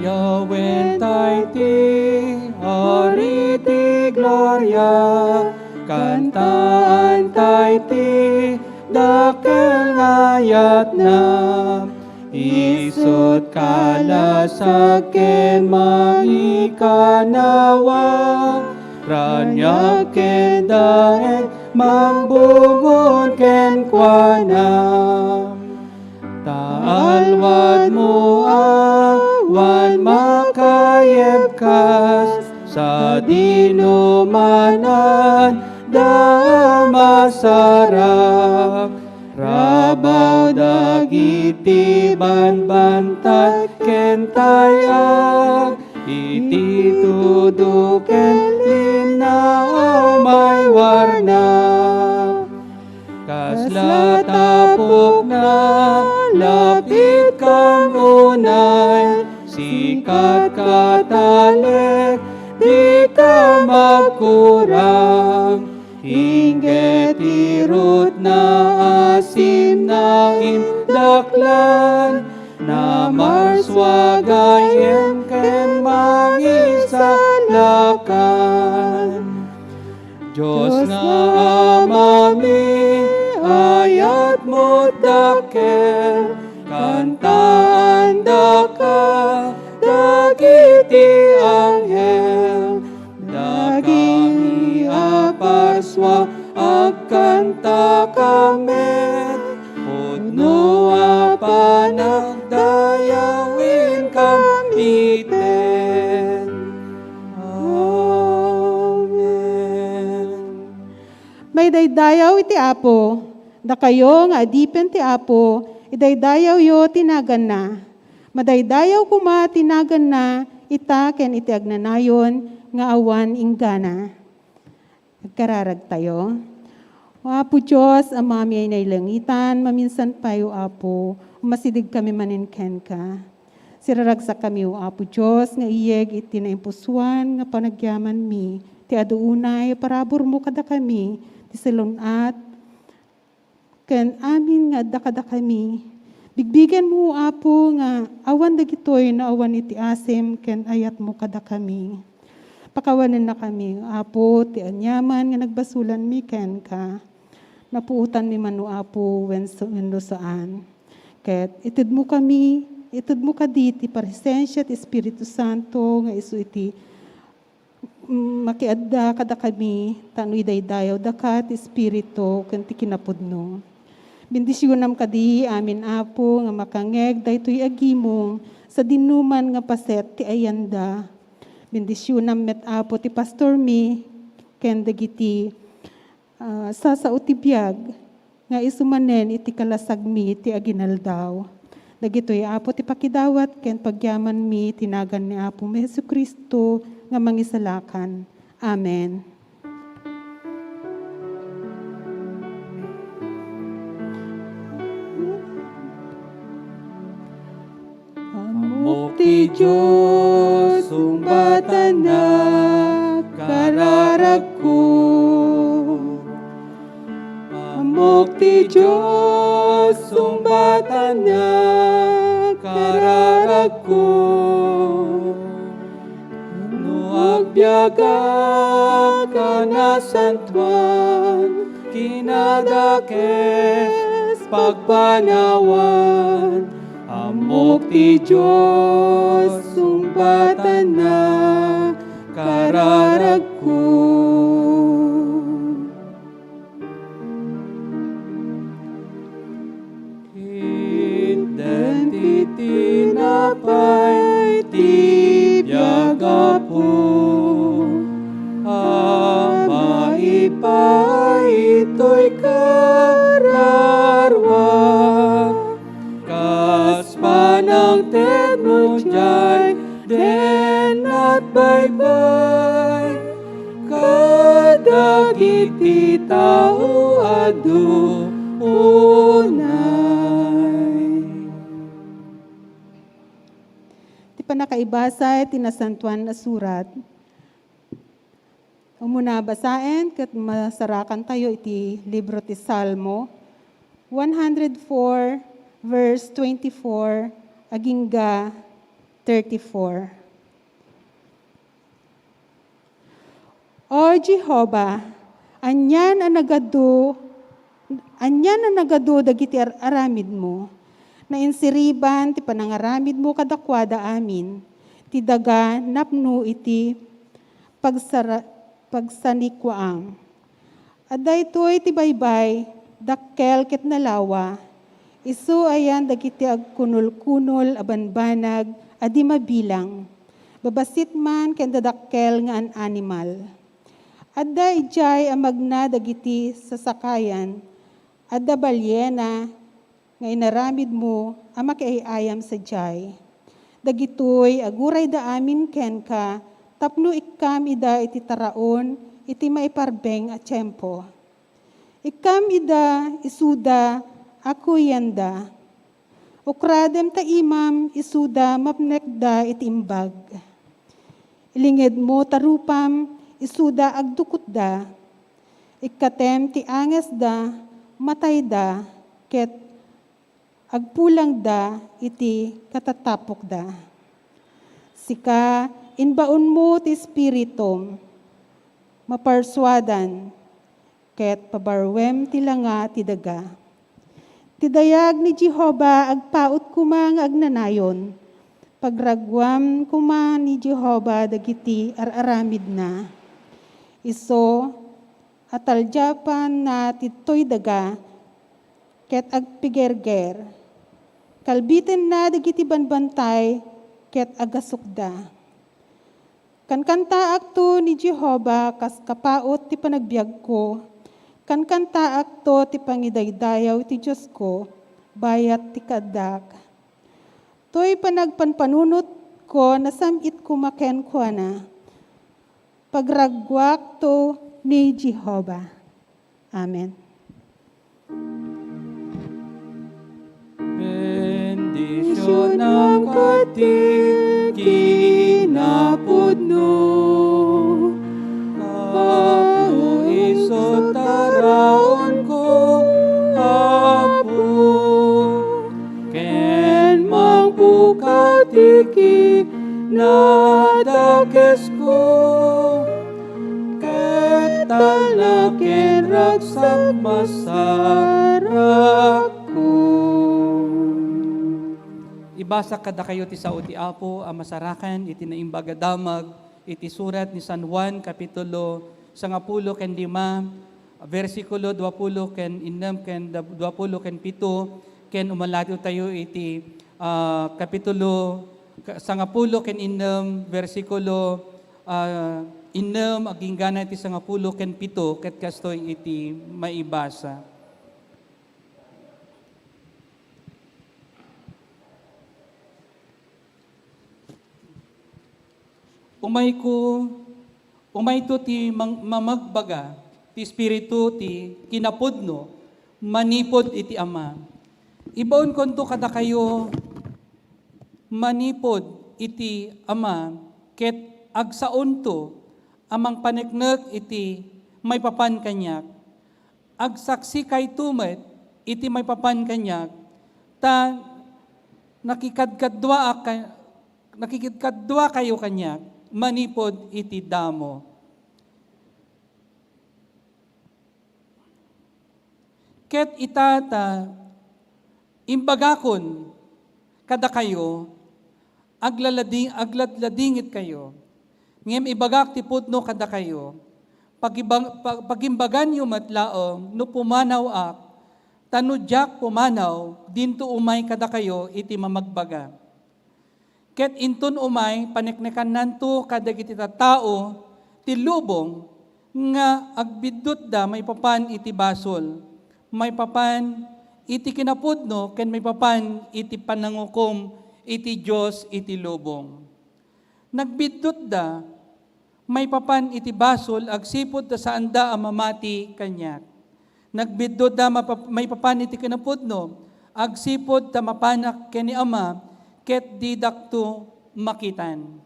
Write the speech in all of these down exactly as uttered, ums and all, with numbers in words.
Yawen tay ti ari ti gloria, kantaan tay ti dakkel nga ayatna. Isut' kalasag ken mangikanawa, raniag ken daeng mangbungon kenkuana. Ta alwadmo awan makayebkas, sadino man adda a masarap. Rabaw dagiti banbantay ken tay-ak, iti tudo ken linnaw maywarna. Kasla tapokna, lapitkam unay, sikat ka talek, dika magkurang. Inggit irutna, asinna indaklan, namarsua gayyem ken mangisalakan. Dios nga Amami, ayatmo dakkel, kantaandaka dagiti anghel. Dakami a parsua, agkantakami, pudno a panagdayaw inkam iten. Amen. Maidaydayaw iti Apo. Dakayo nga adipen ti Apo, idaydayawyo ti naganna. Madaydayaw koma ti naganna ita ken iti agnanayon nga awan inggana. Agkararagtayo. O Apo Dios, Amami a nailangitan, maminsan pay, O Apo, umasidegkami manen kenka. Siraragsakami, O Apo Dios, nga iyeg iti naimpusoan nga panagyamanmi, ti adu unay a paraburmo kadakami, ti salun-at, ken amin nga adda kadakami. Bigbigenmo, O Apo, nga awan dagitoy no awan iti asem ken ayatmo kadakami. Pakawanennakami, O Apo, ti aniaman nga nagbasolanmi kenka. Napuotanmi man, O Apo, wenso-, wenno saan. Ket itedmo kami, itedmo kadi ti presensia ti Espiritu Santo nga isu iti mm, makiadda kadakami, ta no idaydayawdaka ti Espiritu ken ti kinapudno. Bendisionam kadi amin, Apo, nga makangngeg daytoy a gimong sadinoman nga paset ti ayanda. Bendisionam met, Apo, ti pastormi ken dagiti ah, sasao ti biag nga isu manen iti kalasagmi ti aginaldaw. Dagitoy, Apo, ti pakidawat ken pagyamanmi ti nagan ni Apomi Jesu-Cristo nga Mangisalakan. Amen. Ammok ti Dios, sungbatanna, kararagko. Ammok ti Dios, sungbatanna, kararagko. No agbiagak a nasantoan, kinadakes, pagpanawan, ammok ti Dios, sungbatanna, kararagko. Itden ti tinapay ti biag, Apo, a maipaay itoy kararua, kas panangtedmo diay dennat baybay kadagiti tao adu unay. Ti pannakaibasa iti Nasantoan a Surat. Umuna a basaen ket masarakantayo iti libro ti Salmo one hundred four, verse twenty-four, agingga thirty-four. O Jehovah, anian a nagadu, anian a nagadu dagiti ar-aramidmo. Nainsiriban ti panangaramidmo kadakuada amin. Ti daga napno iti pagsara-, pagsanikuaam. Adda ditoy ti baybay, dakkel ket nalawa. Isu ayan dagiti agkunolkunol a banbanag a di mabilang, babassit man ken dadakkel nga an-animal. Adda idiay a magna dagiti sasakayan, adda balyena nga inaramidmo a makiay-ayam sadiay. Dagitoy agurayda amin kenka tapno ikkam ida iti taraon iti maiparbeng a tiempo. Ikkam ida isuda a kuyenda. Ukradem ta imam isuda mapnekda iti imbag. Ilingedmo ta rupam isuda agdukotda. Ikkatem ti angesda, matayda, ket agpulangda iti katatapokda. Sika, imbaonmo ti Espiritum, maparsuadan, ket pabaruem ti langa ti daga. Ti dayag ni Jehovah agpaut koma nga agnanayon. Pagraguam koma ni Jehovah dagiti ar-aramidna. Isu, ataldiapanna ditoy daga, ket agpigerger. Kalbitenna dagiti banbantay, ket agasukda. Kankantaakto ni Jehovah kas kapaut ti panagbiagko. Kankantaakto ti pangidaydayaw ti Diosko, bayat ti kaaddak. Toy panagpanpanunotko, nasam-it koma kenkuana. Pagraguakto ni Jehovah. Amen. Bendisionak ti kinapudno, Apo, isu taraonko, Apo, ken mangpukaw ti kinadakes ko, ket talna ken ragsak masarakko. Ibasak kadakayo ti sao ti Apo a masarakan iti Naimbag a Damag iti surat ni San Juan, kapitulo sangapulo ken lima, bersikulo duapulo ken innem ken da-, duapulo ken pito, ken umalatiw tayo iti, ah, kapitulo ka-, sangapulo ken innem, bersikulo, ah, innem, agingga iti sangapulo ken pito, ket kastoy iti maibasa. Umayko, umayto ti mang-, mamagbaga ti Espiritu ti kinapudno manipud iti Ama. Ibaonkonto kadakayo manipud iti Ama, ket agsaonto a mangpaneknek iti maipapan kaniak. Agsaksikayto met iti maipapan kaniak, ta nakikadkaduaak ka-, nakikadkaduakayo kaniak manipud iti damo. Ket ita ta imbagakon kadakayo, aglaladi-, agladladingitkayo. Ngem ibagak ti pudno kadakayo, pagiba-, pa-, pagimbaganyo met laeng no pumanaw-ak, ta no diak pumanaw, dinto umay kadakayo iti mamagbaga. Ket inton umay, paneknekannanto kadagiti tattao ti lubong nga agbiddutda maipapan iti basol, maipapan iti kinapudno, ken maipapan iti panangukom iti Dios iti lubong. Nagbiddutda maipapan iti basol agsipud ta saanda a mamati kaniak. Nagbiddutda mapa-, maipapan iti kinapudno agsipud ta mapanak ken ni Ama ket didakto makitan.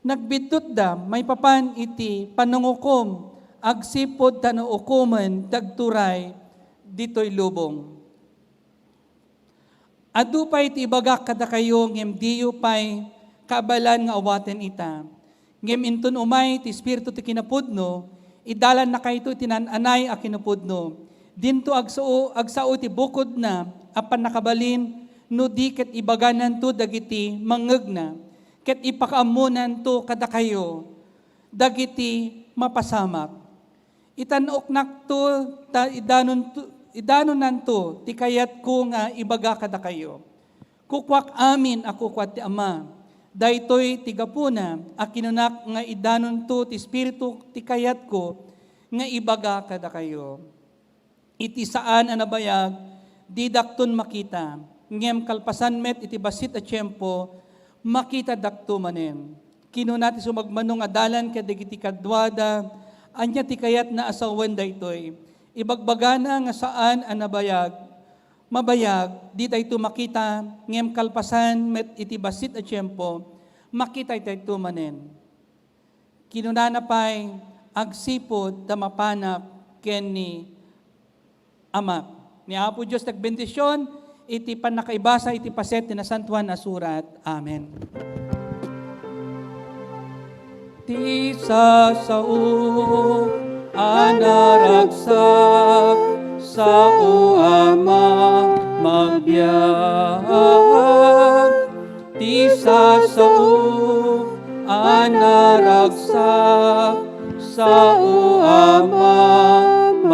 Nagbiddutda maipapan iti panangukom agsipud ta naukomen ti agturay ditoy lubong. Adu pay ti ibagak kadakayo, ngem diyo pay kabaelan nga awaten ita. Ngem inton umay ti Espiritu ti kinapudno, idalannakayto iti naan-anay a kinapudno. Dinto agsao, agsao ti bukodna a pannakabalin no di ket ibagananto dagiti mangngegna, ket ipakaammonanto kadakayo dagiti mapasamak. Itan-oknakto ta idanonto, idanonanto ti kayatko nga ibaga kadakayo. Kukuak amin a kukua ti Ama. Daytoy ti gapuna a kinunak nga idanonto ti Espiritu ti kayatko nga ibaga kadakayo. Iti saan a nabayag, didakton makita, ngem kalpasan met iti bassit a tiempo, makitadakto manen. Kinuna ti sumagmamano nga dalan kadagiti kaduada, ania ti kayatna a sawen daytoy? Ibagbagana nga saan a nabayag, mabayag, di dayto makita, ngem kalpasan met iti bassit a tiempo, makita dayto manen. Kinunana pay, agsipud ta mapanak ken ni Amak. Ni Apo Dios ti agbendision iti pannakaibasa iti paset ti Nasantoan a Surat. Amen. Ti sasao a naragsak, sao a mamagbiag. Ti sasao a naragsak, sao a mamagbiag.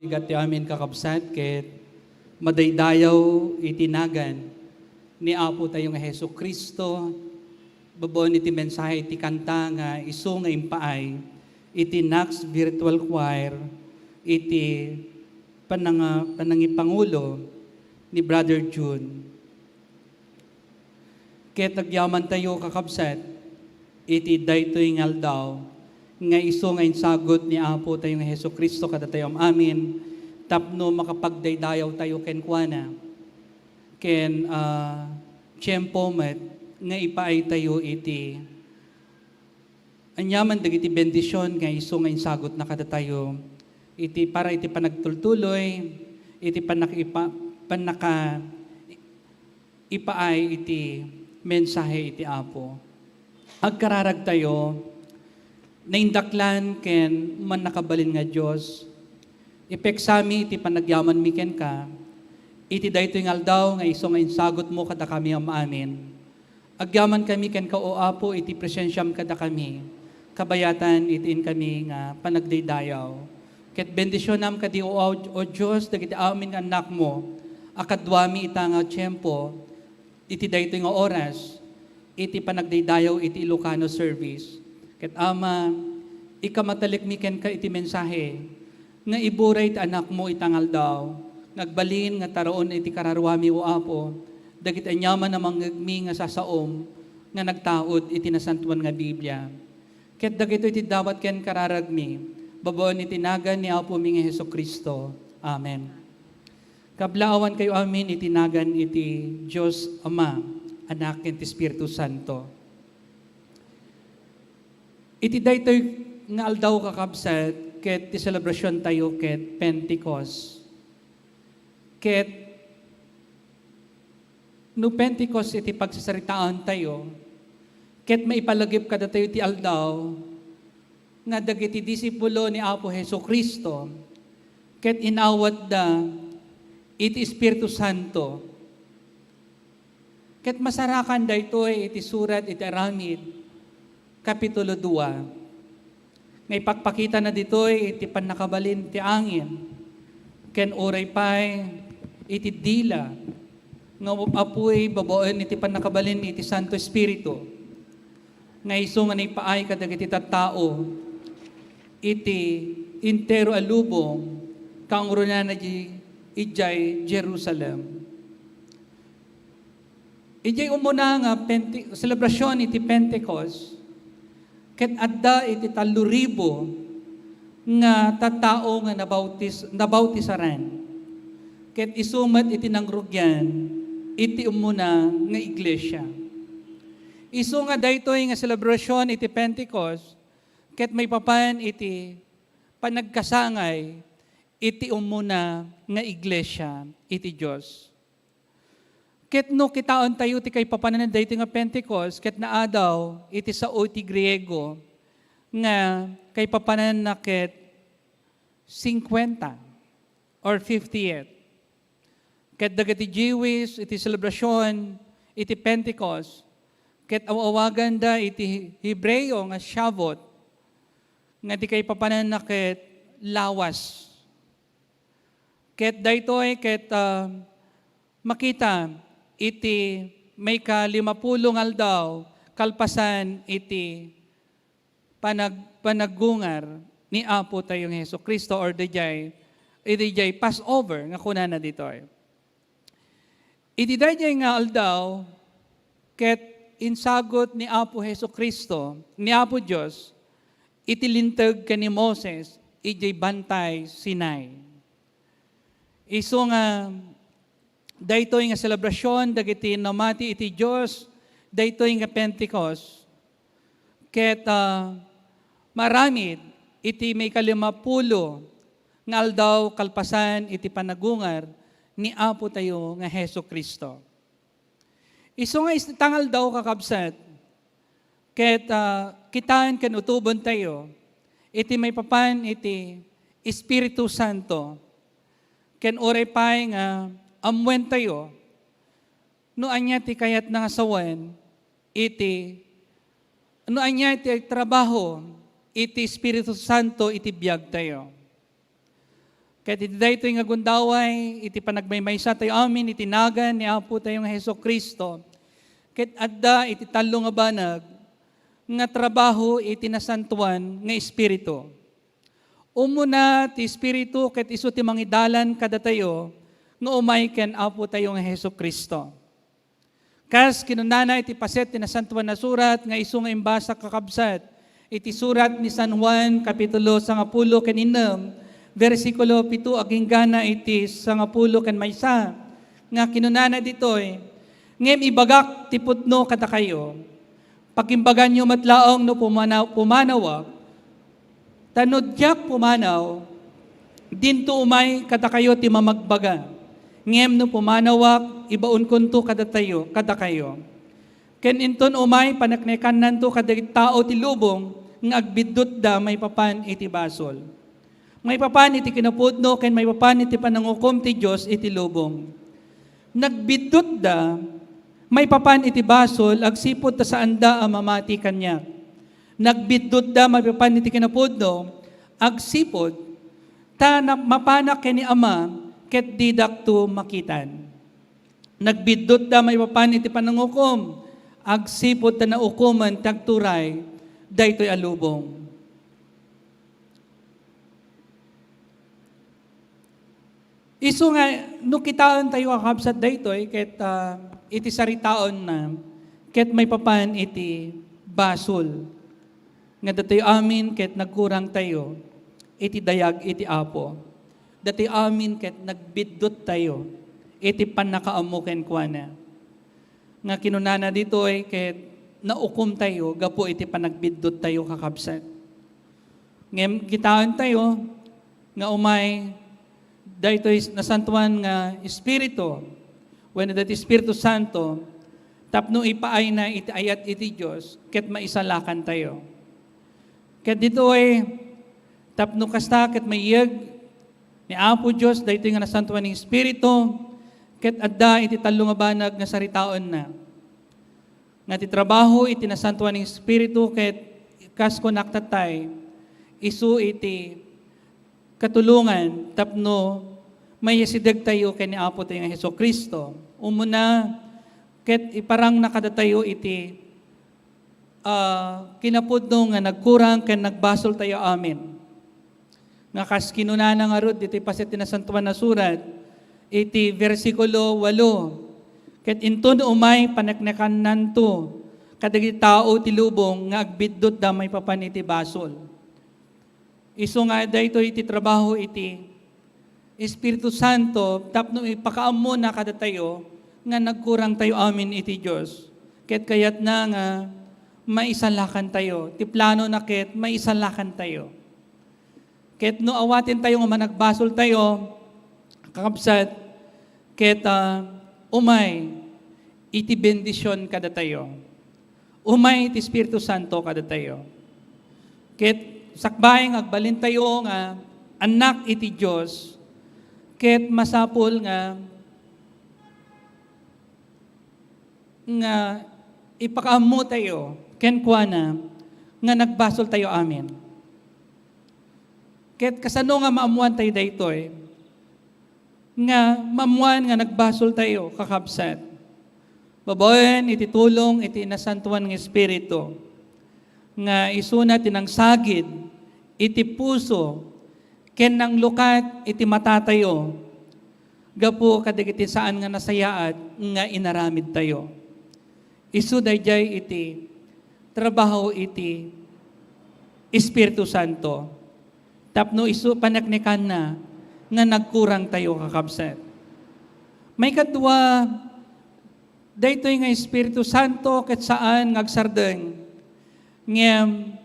Ket ti amin, kakabsat, ket madaydayaw iti nagan ni Apo tayo nga Jesu-Cristo, babaen iti mensahe iti kanta nga isu nga impaay iti Nax Virtual Choir iti pananga-, panangipangulo ni Brother Jun. Ket agyamantayo, kakabsat, iti daytoy nga aldaw nga isu nga insagut ni Apo tayo nga Jesu-Cristo kadatayo amin tapno makapagdaydayaw tayo kenkuana. Ken, ah, tiempo met nga ipaay tayo iti aniaman dagiti bendision nga isu nga insagutna kadatayo iti para iti panagtultuloy, iti pannakaipa-, pannaka-, ipaay iti mensahe iti Apo. Agkararagtayo, naindaklan ken mannakabalin nga Dios, ipeksami iti panagyamanmi kenka, iti daytoy nga aldaw nga isu nga insagutmo kadakami amin. Agyamankami kenka, O Apo, iti presensiam kadakami, kabayatan iti inkami nga panagdaydayaw. Ket bendisionam kadi, O, O Dios, dagiti amin nga annakmo a kaduami ita nga tiempo, iti daytoy nga oras, iti panagdaydayaw iti Ilocano service. Ket Ama, ikamatalik mi kenka iti mensahe nga iburay ti anakmo ita nga aldaw, nga agbalin nga taraon iti kararuami, O Apo, dagiti aniaman a mangngegmi nga sasaom nga nagtaud iti Nasantoan nga Biblia. Ket dagitoy ti dawat ken kararagmi, babaen iti nagan ni Apomi nga Jesu-Cristo. Amen. Kablaawankayo amin iti nagan iti Dios Ama, Anak, ken ti Espiritu Santo. Iti daytoy nga aldaw, kakabsat, ket ti selebrasiontayo ket Pentecost. Ket no Pentecost iti pagsasaritaantayo, ket maipalagip kadatayo ti aldaw nga dagiti disipulo ni Apo Jesu-Cristo ket inawatda iti Espiritu Santo. Ket masarakan daytoy iti surat iti Aramid, Kapitulo dua, nga ipakpakitana ditoy iti pannakabalin ti angin, ken uray pay iti dila nga umapuy babaen iti pannakabalin iti Santo Espiritu, nga isu nga naipaay kadagiti tattao iti entero a lubong, kaangrunaanna di idiay Jerusalem. Idiay umuna nga Pente-, selebrasion iti Pentecost, ket adda iti tallo ribu nga tattao nga nabautis-, nabautisaran. Ket isu met iti nangrugian iti umuna nga iglesia. Isu nga daytoy nga selebrasion iti Pentecost, ket maipapan iti panagkasangay iti umuna nga iglesia iti Dios. Ket no kitaentayo ti kaipapanan daytoy nga Pentecost, ket naadaw iti sao iti Griego nga kaipapananna ket cincuenta or fiftieth. Ket dagiti Jewish iti selebrasion iti Pentecost, ket aw-awaganda iti Hebreo nga Shavuot, nga ti kaipapananna ket lawas. Ket daytoy ket, ah, makita iti maikalimapulo nga aldaw kalpasan iti panag-, panaggungar ni Apo tayo nga Jesu-Cristo, or didiay, iti diay Passover nga kunana ditoy. Iti daydiay nga aldaw, ket insagut ni Apo Jesu-Cristo, ni Apo Dios, iti linteg ken ni Moses idiay Bantay Sinai. Isu nga daytoy nga selebrasion dagiti namati iti Dios, daytoy nga Pentecost, ket, ah, maaramid iti maikalimapulo nga aldaw kalpasan iti panagungar ni Apo tayo nga Jesu-Cristo. Isu nga is-, ita nga aldaw, kakabsat, ket, ah, kitaen ken utobentayo iti maipapan iti Espiritu Santo, ken uray pay nga ammoentayo no ania ti kayatna nga sawen iti, no ania ti trabaho iti Espiritu Santo iti biagtayo. Ket iti daytoy nga gundaway, iti panagmaymaysa tayo amin iti nagan ni Apo tayo nga Jesu-Cristo, ket adda iti tallo nga banag nga trabaho iti Nasantoan nga Espiritu. Umuna ti Espiritu ket isu ti mangidalan kadatayo nga umay ken Apo tayo nga Jesu-Cristo. Kas kinunana iti paset ti Nasantoan a Surat nga isu nga imbasa, kakabsat, iti surat ni San Juan, kapitulo sangapulo ken innem, bersikulo pito agingga na iti sangapulo ken maysa, nga kinunana ditoy, "Ngem ibagak ti pudno kadakayo, pakimbaganyo met laeng no pumanaw-, pumanawak, ta no diak pumanaw, dinto umay kadakayo ti mamagbaga. Ngem no pumanawak, ibaonkonto kadatayo, kadakayo. Ken inton umay, paneknekannanto kadagiti tao ti lubong nga agbiddutda maipapan iti basol." Maipapan iti kinapudno ken maipapan iti panangukom ti Dios iti lubong. Nagbiddutda maipapan iti basol agsipud ta saanda a mamati kaniak. Nagbiddutda maipapan iti kinapudno agsipud ta na-, mapanak ken ni Ama ket didakto makitan. Nagbiddutda maipapan iti panangukom agsipud ta naukomen ti agturay daytoy a lubong. Isu nga, no kitaentayo, kakabsat, daytoy ket, ah, iti saritaenna ket maipapan iti basol nga datayo amin ket nagkurangtayo iti dayag iti Apo. Datayo amin ket nagbidduttayo iti pannakaammo kenkuana. Nga kinunana ditoy ket naukomtayo gapu iti panagbidduttayo, kakabsat. Ngem kitaentayo nga umay daytoy Nasantoan nga Espiritu wenno daytoy Espiritu Santo tapno ipaayna iti ayat iti Dios ket maisalakantayo. Ket ditoy, tapno kasta ket maiyeg ni Apo Dios daytoy nga Nasantoan nga Espiritu, ket adda iti tallo nga banag nga saritaenna. Nga ti trabaho iti Nasantoan nga Espiritu ket kas kunak tatay, isu iti katulongan tapno maiyasidegtayo ken ni Apo tayo nga Jesu-Cristo. Umuna, ket iparangna kadatayo iti, ah, kinapudno nga nagkurang ken nagbasoltayo amin. Nga kas kinunana ngarud ditoy paset ti Nasantoan a Surat, iti bersikulo walo, "Ket inton umay, paneknekannanto kadagiti tao ti lubong nga agbiddutda maipapan iti basol." Isu nga daytoy ti trabaho iti Espiritu Santo tapno ipakaammona kadatayo nga nagkurangtayo amin iti Dios. Ket kayatna nga maisalakantayo. Ti planona ket maisalakantayo. Ket no awatentayo nga managbasoltayo, kakabsat, ket, ah, umay iti bendision kadatayo. Umay ti Espiritu Santo kadatayo. Ket sakbay nga agbalintayo nga annak iti Dios, ket masapul nga, nga ipakaammotayo kenkuana nga nagbasoltayo amin. Ket kasano nga maammoantayo daytoy? Nga maammoan nga nagbasoltayo, kakabsat, babaen iti tulong iti Nasantoan nga Espiritu, nga isuna ti nangsagid iti puso ken nanglukat iti matatayo gapu kadagiti saan nga nasayaat nga inaramidtayo. Isu daydiay iti trabaho iti Espiritu Santo. Tapno isu paneknekanna nga nagkurangtayo, kakabsat. Maikadua, daytoy nga Espiritu Santo ket saan nga agsardeng, ngem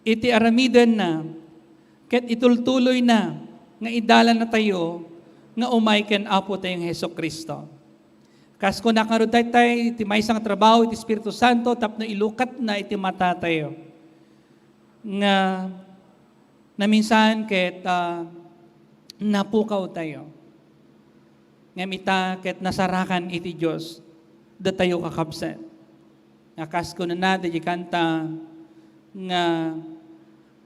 iti aramidenna ket itultuloyna nga idalannatayo nga umay ken Apo tayo nga Jesu-Cristo. Kas kunak ngarud, daytoy ti maysa nga trabaho iti Espiritu Santo tapno ilukatna iti matatayo nga naminsan ket, ah, napukawtayo. Ngem ita ket nasarakan iti Dios datayo, kakabsat. Nga kas kunana dagiti kanta nga,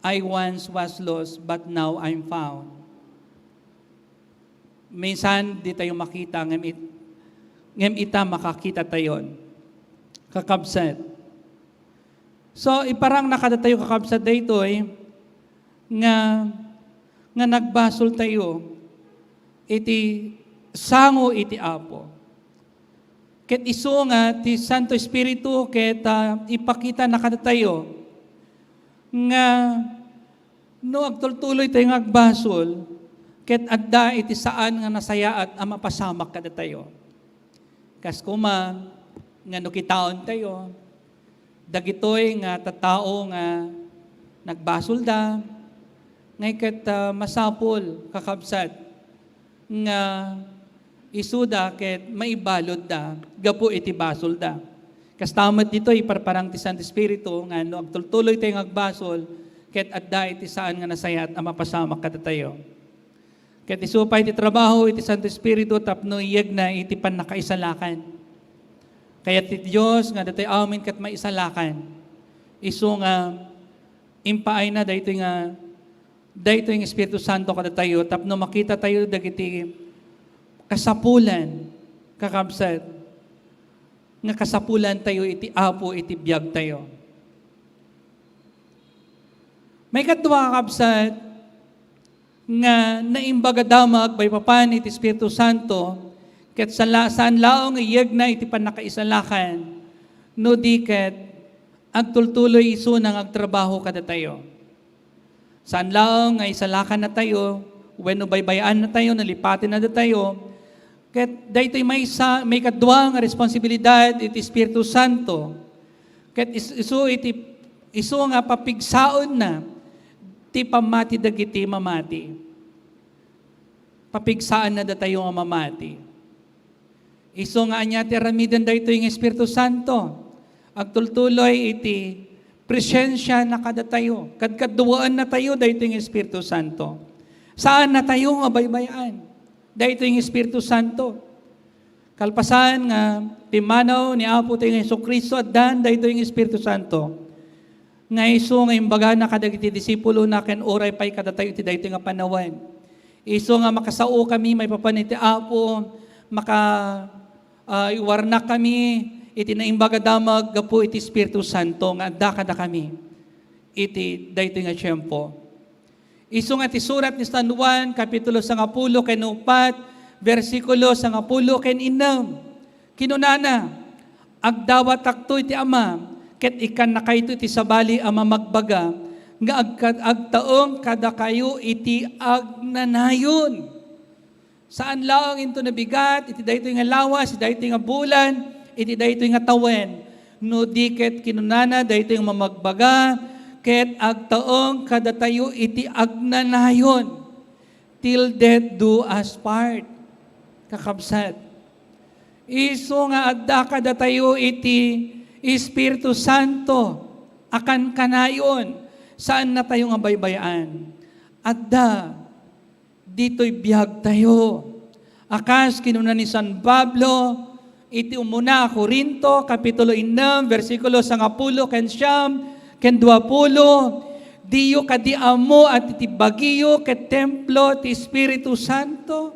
"I once was lost, but now I'm found." Minsan, di tayo makita, ngem it-, ngem ita makakita tayon. Kakabsat. So, iparang na kadatayo, kakabsat, daytoy nga, nga nagbasol tayo iti sango iti Apo. Ket isu nga ti Santo Espiritu ket, ah, ipakita na kadatayo nga no agtultuloy tayo nga agbasol, ket adda iti saan nga nasayaat a mapasamak kadatayo. Kas koma nga no kitaen tayo, dagitoy nga tattao nga nagbasolda, ngay ket, ah, masapul, kakabsat, nga isuda ket maibaludda gapu iti basolda. Kasta met ditoy iparparang ti Santo Espiritu nga no agtultuloy tayo nga agbasol, ket adda iti saan nga nasayaat a mapasamak kadatayo. Ket isu pay ti trabaho iti Santo Espiritu tapno iyegna iti pannakaisalakan. Kayat ti Dios nga datoy amin ket maisalakan. Isu nga impaayna daytoy nga, daytoy nga Espiritu Santo kadatayo tapno makita tayo dagiti kasapulan, kakabsat, nga kasapulan tayo iti Apo iti biag tayo. Maikadua, kakabsat, nga naimbag a damag maipapan iti Espiritu Santo, ket sala-, saan laeng nga iyegna iti pannakaisalakan, no di ket agtultuloy isuna nga agtrabaho kadatayo. Saan laeng nga isalakan na tayo, wenno baybay-an na tayo, nalipatin na tayo, ket daytoy maysa, maikadua nga responsibilidad iti Espiritu Santo. Ket is-, isu iti, isu nga papigsaenna ti pammati dagiti mamati. Papigsaenna datayo nga mamati. Isu nga ania ti aramiden daytoy nga Espiritu Santo? Agtultuloy iti presensia na kadatayo. Kadkaduaen na tayo daytoy nga Espiritu Santo. Saan na tayo nga baybay-an daytoy nga Espiritu Santo. Kalpasan nga pimmanaw ni Apo tayo nga Jesu-Cristo, addan daytoy nga Espiritu Santo. Nga isu nga imbagana kadagiti disipulona ken uray pay kadatayo iti daytoy nga panawen. Isu nga makasaokami maipapan iti Apo, maka-, ah, iwarnakami iti naimbag a damag gapu iti Espiritu Santo nga adda kadakami iti daytoy nga tiempo. Isu nga ti surat ni San Juan, kapitulo sangapulo ken upat, bersikulo sangapulo ken innem. Kinunana, "Agdawatakto iti Ama, ket ikkannakayto iti sabali a mamagbaga nga agka-, agtaeng kadakayo iti agnanayon." Saan laeng into nabigat iti daytoy nga lawas, iti daytoy nga bulan, iti daytoy nga tawen. No di ket kinunana daytoy nga mamagbaga, ket agtaeng kadatayo iti agnanayon. Till death do us part. Kakabsat. Isu nga adda kadatayo iti Espiritu Santo a kankanayon, saan natayo nga baybay-an. Adda ditoy biagtayo. A kas kinuna ni San Pablo iti umuna a Corinto, kapitulo innem, bersikulo sangapulo ken siam ken duapulo, "Diyo kadi ammo a ti bagiyo ket templo ti Espiritu Santo?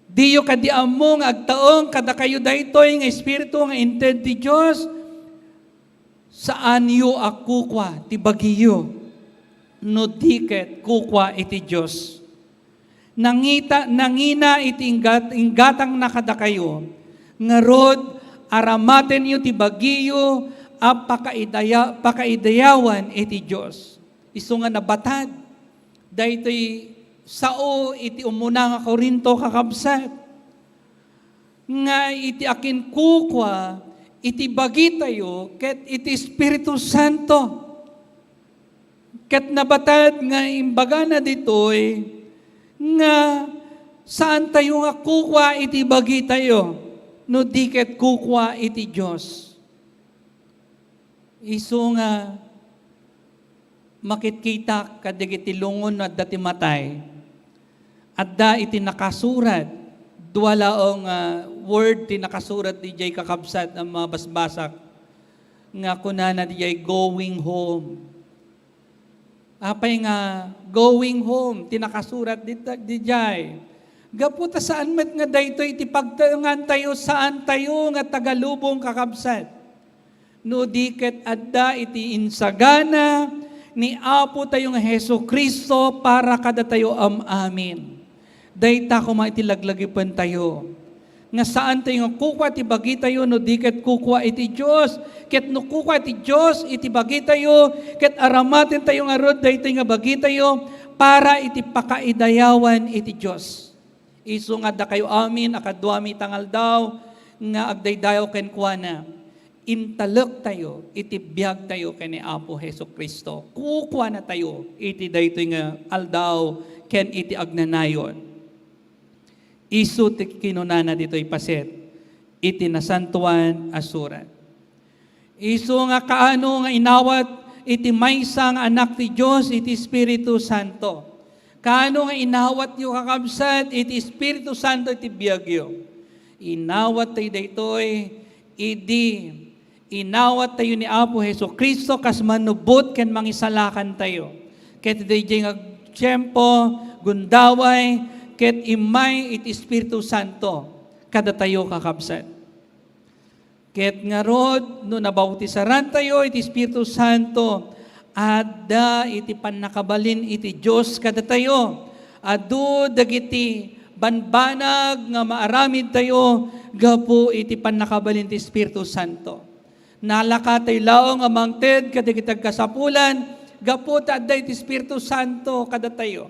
Diyo kadi ammo nga agtaeng kadakayo daytoy nga Espiritu nga inted ti Dios?" Saanyo a kukua ti bagiyo, no di ket kukua iti Dios. Nangita-, nangina iti inggat-, inggatangna kadakayo, ngarud, aramatenyo ti bagiyo a pakaidaya-, pakaidayawan iti Dios. Isu nga nabatad daytoy sao iti umuna nga Corinto, kakabsat, nga iti akinkukua iti bagitayo ket iti Espiritu Santo. Ket nabatad nga imbagana ditoy nga saantayo nga kukua iti bagitayo no di ket kukua iti Dios. Isu nga makitkita kadagiti lungon no adda ti matay. Adda iti nakasurat, dua laeng nga word ti nakasurat didiay, kakabsat, a mabasbasak, nga kunana didiay, "Going home." Apay nga "going home" ti nakasurat dita-, didiay? Gapu ta saan met nga daytoy iti pagtaengantayo, saantayo nga taga lubong, kakabsat. No di ket adda iti insagana ni Apotayo nga Jesu-Cristo para kadatayo am-amin. Dayta koma iti laglagipentayo. Nga saantayo nga kukua ti bagitayo no di ket kukua iti Dios. Ket no kukua ti Dios iti bagitayo, ket aramatentayo ngarud daytoy nga bagitayo para iti pakaidayawan iti Dios. Isu nga dakayo amin a kaduami ita nga aldaw nga agdaydayaw kenkuana, intalektayo iti biagtayo ken ni Apo Jesu-Cristo. Kukuanatayo iti daytoy nga aldaw ken iti agnanayon. Isu ti kinunana ditoy paset iti Nasantoan a Surat. Isu nga kaano nga inawat iti maysa nga Anak ti Dios iti Espiritu Santo. Kaano nga inawatyo, kakabsat, iti Espiritu Santo iti biagyo. Inawat tayo daytoy idi inawat tayo ni Apo Jesu-Cristo kas manubot ken mangisalakan tayo. Ket iti daydiay nga tiempo, gundaway, ket immay iti Espiritu Santo kadatayo, kakabsat. Ket ngarud, no nabautisarantayo iti Espiritu Santo, adda iti pannakabalin iti Dios kadatayo. Adu dagiti banbanag nga maaramidtayo gapu iti pannakabalin ti Espiritu Santo. Nalakatayo laeng a mangted kadagiti agkasapulan gapu ta adda iti Espiritu Santo kadatayo.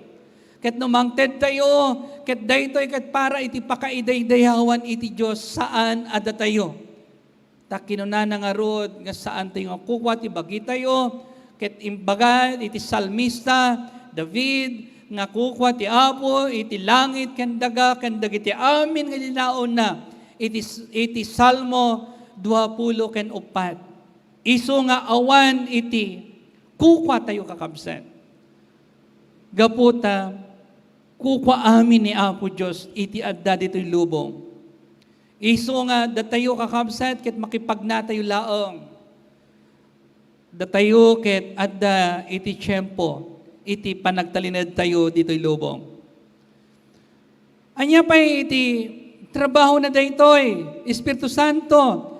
Ket no mangtedtayo, ket daytoy ket para iti pakaidaydayawan iti Dios, saan a datayo. Ta kinunana ngarud nga saantayo nga kukua ti bagitayo, ket imbaga iti salmista David nga kukua ti Apo iti langit ken daga ken dagiti amin nga linaonna iti, iti Salmo dua pulo ken uppat. Isu nga awan iti kukuatayo, kakabsat. Gapu ta kukua amin ni Apo Dios iti adda ditoy lubong. Isu nga datayo, kakabsat, ket makipagnatayo laeng. Datayo ket adda iti tiempo iti panagtalinedtayo ditoy lubong. Ania pay iti trabaho na daytoy, Espiritu Santo?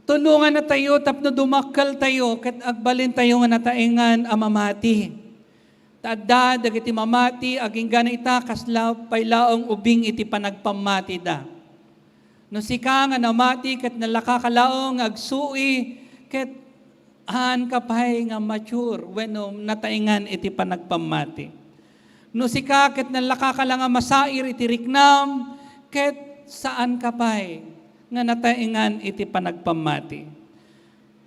Tulongannatayo tapno dumakkeltayo ket agbalintayo nga nataengan a mamati. Ta adda dagiti mamati, agingga ita kasla pay laeng ubing iti panagpammatida. No sika nga namati ket nalakaka laeng nga agsui, ket haanka pay nga mature wenno nataengan iti panagpammati. No sika ket nalakaka la nga masair iti riknam, ket saanka pay nga nataengan iti panagpammati.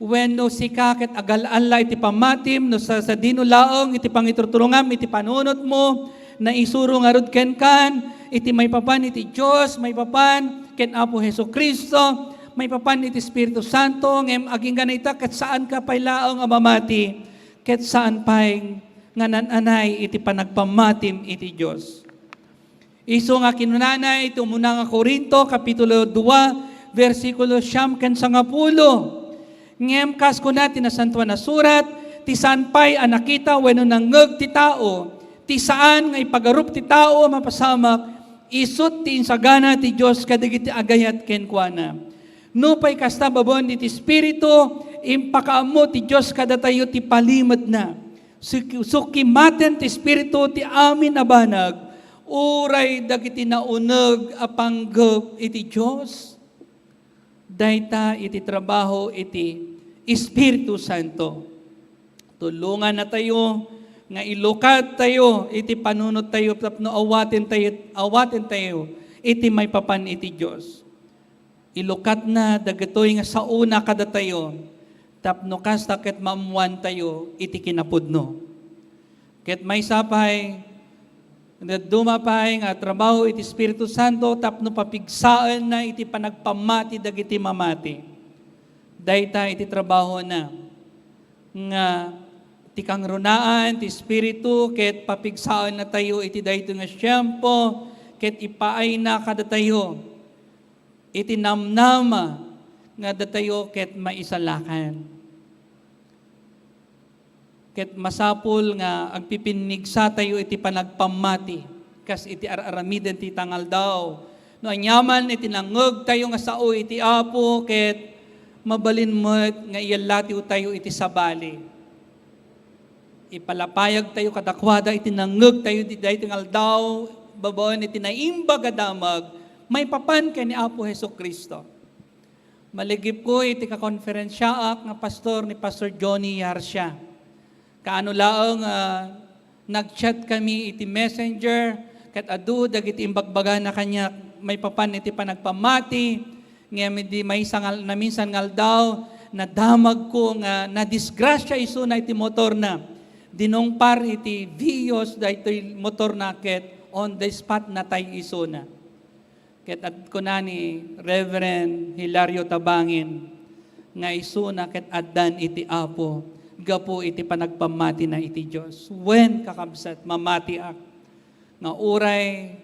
Wenno sika ket agal-alla iti pammatim, no sa-, sadino laeng iti pangiturturongam iti panunotmo, naisuro ngarud kenkan iti maipapan iti Dios, maipapan ken Apo Jesu-Cristo, maipapan iti Espiritu Santo, ngem agingga ita ket saanka pay laeng a mamati, ket saan pay nga nan-anay iti panagpammatim iti Dios. Isu nga kinunana iti umuna nga Corinto, Kapitulo dua, bersikulo siyam ken sangapulo. Ngem kas kuna ti Nasantoan a Surat, ti saan pay a nakita wenno nangngeg ti tao, ti saan nga ipagarup ti tao a mapasamak, isut' ti insagana ti Dios kadagiti agayat kenkuana. Nupay kasta, babaen iti Espiritu, impakaammo ti Dios kadatayo ti palimedna. Suk-, sukimaten ti Espiritu ti amin a banag, uray dagiti nauneg a panggep iti Dios. Dayta iti trabaho iti Espiritu Santo. Tulongannatayo nga ilukadtayo iti panunottayo tapno awatentayo, awatentayo iti maipapan iti Dios. Ilukatna dagitoy nga saona kadatayo tapno kasta ket maammoantayo iti kinapudno. Ket maysa pay, dadduma pay nga trabaho iti Espiritu Santo tapno papigsaenna iti panagpammati dagiti mamati. Dayta iti trabahona nga ti kangrunaan ti Espiritu ket papigsaennatayo iti daytoy nga tiempo ket ipaayna kadatayo iti namnama nga datayo ket maisalakan. Ket masapul nga agpipinnigsatayo iti panagpammati kas iti ar-aramiden ti tangaldaw. No aniaman iti nangngegtayo nga sao iti Apo, ket mabalin met nga iyallatiwtayo iti sabali. Ipalapayagtayo kadakuada iti nangngegtayo iti daytoy nga aldaw, babaen iti naimbag a damag, maipapan ken ni Apo Jesu-Cristo. Maligipko iti kakonferensiaak nga pastor ni Pastor Johnny Yarsia. Kaano laeng, ah, nag-chat kami iti messenger, ket adu dagiti imbagbagana kaniak maipapan iti panagpammati, ngem idi maysa nga, naminsan nga aldaw, nadamagko nga nadisgrasia isuna iti motorna. Dinungpar iti Vios daytoy motorna ket on the spot natay isuna. Ket ad-, kuna ni Reverend Hilario Tabangin nga isuna ket addan iti Apo gapu iti panagpammatina iti Dios. Wen, kakabsat, mamatiak nga uray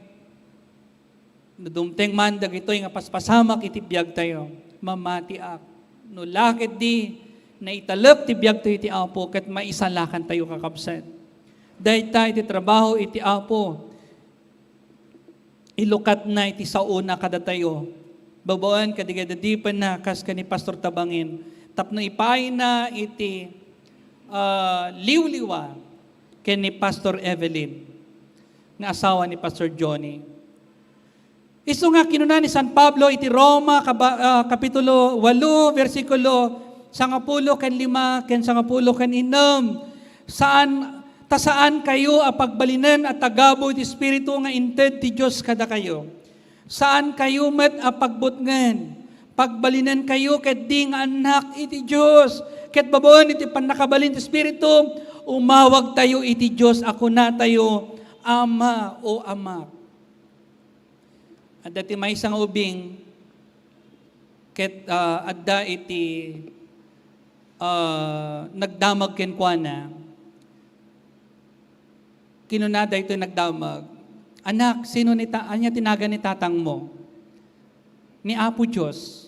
no dumteng man dagitoy nga paspasamak iti biagtayo, mamatiak. No la ketdi, naitalek ti biagtayo iti Apo ket maisalakantayo, kakabsat. Dayta iti trabaho iti Apo. Ilukatna iti saona kadatayo, babaen kadagiti adipenna kas ken ni Pastor Tabangin, tapno ipaayna iti, ah, liwliwa ken ni Pastor Evelyn, nga asawa ni Pastor Johnny. Isu nga kinuna ni San Pablo iti Roma, kaba-, ah, kapitulo walo, bersikulo sangapulo ken lima ken sangapulo ken innem, saan Ta saankayo a pagbalinen a tagabu iti Espiritu nga inted ti Dios kadakayo. Saankayo met a pagbutngen. Pagbalinenkayo ketdi nga annak iti Dios. Ket babaen iti pannakabalin ti Espiritu, umawagtayo iti Dios a kunatayo, "Ama, o Amak." Adda ti maysa nga ubing ket, ah, adda iti, ah, nagdamag kenkuana. Kinuna daytoy nagdamag, "Anak, sino ni ta-, ania ti nagan ni tatangmo?" "Ni Apo Dios."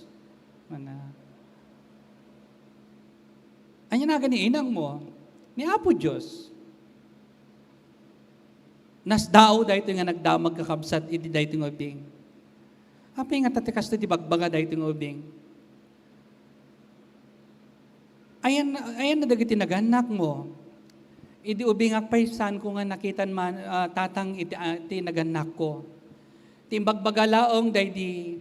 Mana. "Ania nagan ni inangmo?" "Ni Apo Dios." Nasdaaw daytoy nga nagdamag, kakabsat, idi daytoy nga ubing. Apay nga ta ti kastoy ti bagbaga daytoy nga ubing? Ayan, ayan na dagiti nagannakmo. Idi ubingak pay, saanko nga nakitan man, ah, tatang iti, ah, ti nagannakko. Ti imbagbaga laeng daydi